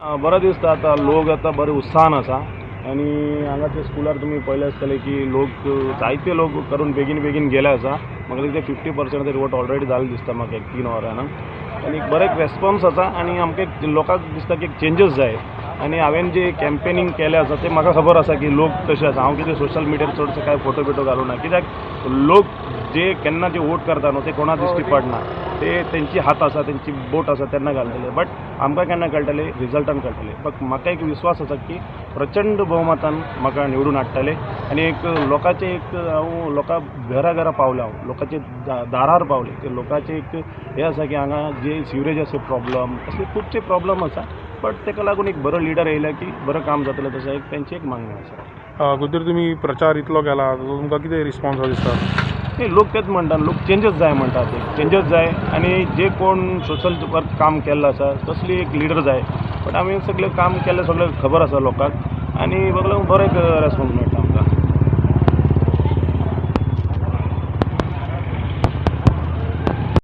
बरें दिसता. आतां लोक आतां बरे उत्साहान आसा आनी हांगाच्या स्कुलार तुमी पळयलें आसतलें की लोक, जायते लोक करून बेगीन बेगीन गेले आसा. म्हाका दिसता 50% तरी वोट ऑलरेडी जालें दिसता म्हाका एक 3 वरान. आनी बरो एक रेस्पोन्स आसा आनी आमकां एक लोकांक दिसता की एक चेंजीस जाय. आनी हांवें जे कॅम्पेनींग केलें आसा तें म्हाका खबर आसा की लोक कशे आसा. हांव कितें सोशल मिडियार चडसो कांय फोटो बिटो घालूं ना, कित्याक लोक जे केन्ना जे वोट करता न्हू, ते कोणा दिश्टी पडना. ते तेंची हात आसा, तेंची बोट आसा, तेन्ना घालतले. बट आमकां केन्ना कळटले? रिजल्टान कळटले. बट म्हाका एक विस्वास आसा की प्रचंड भोवमतान म्हाका निवडून हाडटले. आनी एक लोकांचे एक हांव लोकां घरा घरा पावलो, हांव लोकांचे दारार पावले की लोकांचे एक हें आसा की हांगा जे सिवरेजाचे प्रॉब्लम, असले खुबशे प्रॉब्लम आसा. बट ताका लागून एक बरो लिडर येयला की बरें काम जातलें, तशें एक तेंची एक मागणी आसा. गुजर, तुमी प्रचार इतलो केला, तुमकां कितें रिस्पॉन्स दिसता? नाही, लोक तेच म्हणटा, लोक चेंजीस जाय म्हणटा. ते चेंजीस जाय आनी जे कोण सोशल वर्क काम केल्लो आसा तसली एक लिडर जाय. बट आमी सगळें काम केल्लें, सगळें खबर आसा लोकांक आनी बगले बरो एक रेस्पॉन्स मेळटा.